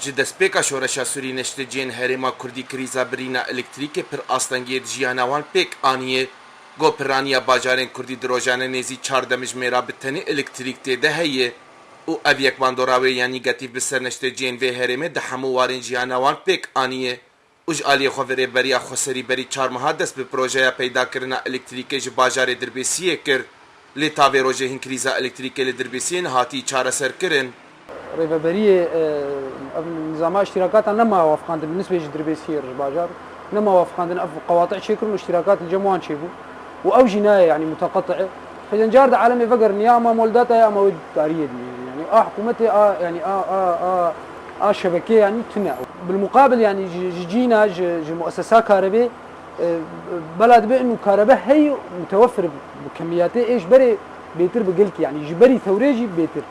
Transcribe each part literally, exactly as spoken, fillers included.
Ji destpêka şoreşa Sûrî neşteciyên herêma Kurdî krîza birîna elektrîkê pir astengiyê di jiyana wan pêk aniye. Go piraniya bajarên Kurdî di rojane nêzî çar demjimêra bi tenê elektrîk tê de heye û ev yek bandora wê ya nîgatîf bi ser neşteciyên vê herêmê di hemû warên jiyana wan pêk aniye. Û ji aliyê xwe vê rêberiya xweserî berî çar meha dest bi projeya peydakirina elektrîkê ji bajarê Dirbêsiyê kir. Lê ta vê rojê hîn krîza elektrîkê li Dirbêsiyê nehatî çareserkirin. Rêveberiyê, e, ev nizama îştîrakatan nema wafqandin bi nisbê ji Dirbêsiyê re ji bajar. Nema wafqandin ev qewatî çêkirin û îştîrakat li cem wan çêbû. Û ew jî nayê, yanî muteqetî. Xêzen car di alemê vegerin ya ama moldata ya ama wê tariyê dînin. Yanî a hikûmetê a, yanî a, a, a, a şebekê yanî tune. Bil muqabil yanî ji, ji cîna, ji, ji muessesa karebê, e, bela dibe inu karebe hey mutewefir bi kemiyatê ê ji berê bêtir bi gilkî, yanî ji berî tewrê jî bêtir.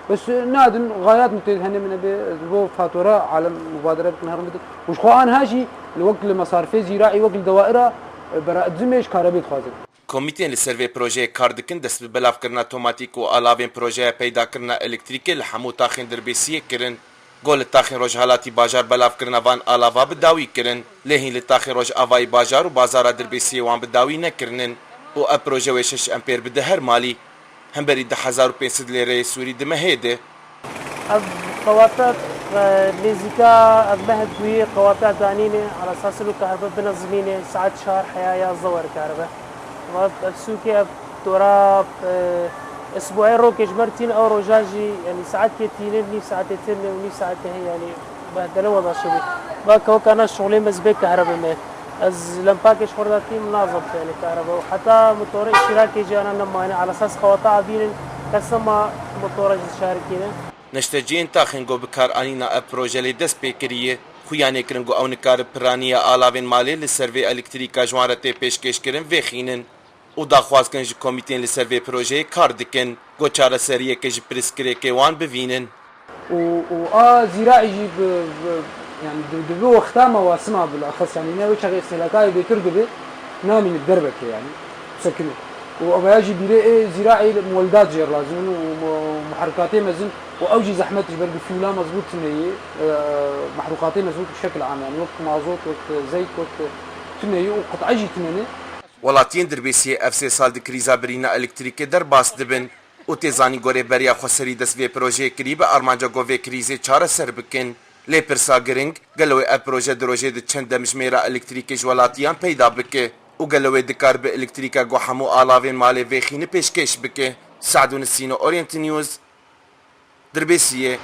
Bes, e, nadin xayat min tê hene min be, ji bo fatura alem mubadere bikin herin bidin. Û ji xwe anha jî li wek li mesarifê zîraî wek li dewaira, e, bera edzimê ji karebê dixwazin. Komîteyên li ser vê projeyê kar dikin dest bi belavkirina tomatîk û alavên projeya peydakirina elektrîkê li hemû taxên Dirbêsiyê kirin. Go li taxên rojhelatî bajar belavkirina van alava bi dawî kirin. Lê hîn li taxên rojavayî bajar û bazara Dirbêsiyê wan bi dawî nekirinin û ev proje wê şeş empêr bide her malî. Hemberî du hezar û pênc sed lêreyê Sûrî di mehê de. Ev qewate, e, nêzîka ev meh duyê qewate danîne, ala esas ilo kahribe binezimîne, saet çar heya yazdeh wer karibe. Va ev sûkê ev tora, e, esbuê rokê ji me re tîne, ew roja jî, yanî saetkê tîne, nîv saetê tune û nîv saetê heye, yanî behdele weda şibî. Va kewka na şixulê me zibê kahribe me. Ez lempakê ji xwe re datîm, nazim têne kahribe. Û heta motorê îştirakê jî ana nemayne. Ala esas xewata avînin, kes nema motora jî şarikîne. Neşteciyên taxên go bi kar anîna ev proje lê dest pê kiriye, xuya nêkirin go ew nikarin piraniya alavên malê li ser vê elektrîka ji wan re tê pêşkêşkirin vêxînin û daxwaz kirin ji komîteyên li ser vê projeyê kar dikin, go çareseriyeke ji pirsgirêkê wan bivînin. Û, û a zîraî jî bi, bi, yanî di, di vê wexta me wasima bilexes, yanî ne wê çaxê îstîhlaka wê bêtir dibe, namîne bi dervekê, yanî bisekine. Û ev ya jî bîrê ê zîraî moldat jê re lazim in û mu-, muherikatê mezin û ew jî zehmet ji ber bi fîûla mezbût tune yê, e, mehrûqatê mezbût bi şekil am, yanî wek mazot, wek zeyt, wek tune yê û qit'e jî tune ne. Welatiyên Dirbêsiyê ev sê sal di krîza birîna elektrîkê derbas dibin. Û tê zanîn gorê beriya xweserî dest vê projeyê kirî bi armanca ku vê krîzê çareser bikin. Lê pirsa giring, gelo wê ev proje di rojê de çend demjimêra elektrîkê ji welatiyan peyda bike? Û gelo wê dikar bi elektrîka ku hemû alavên malê vêxîne pêşkêş bike? Se'dû Nisîno, Orient News, Dirbêsiyê.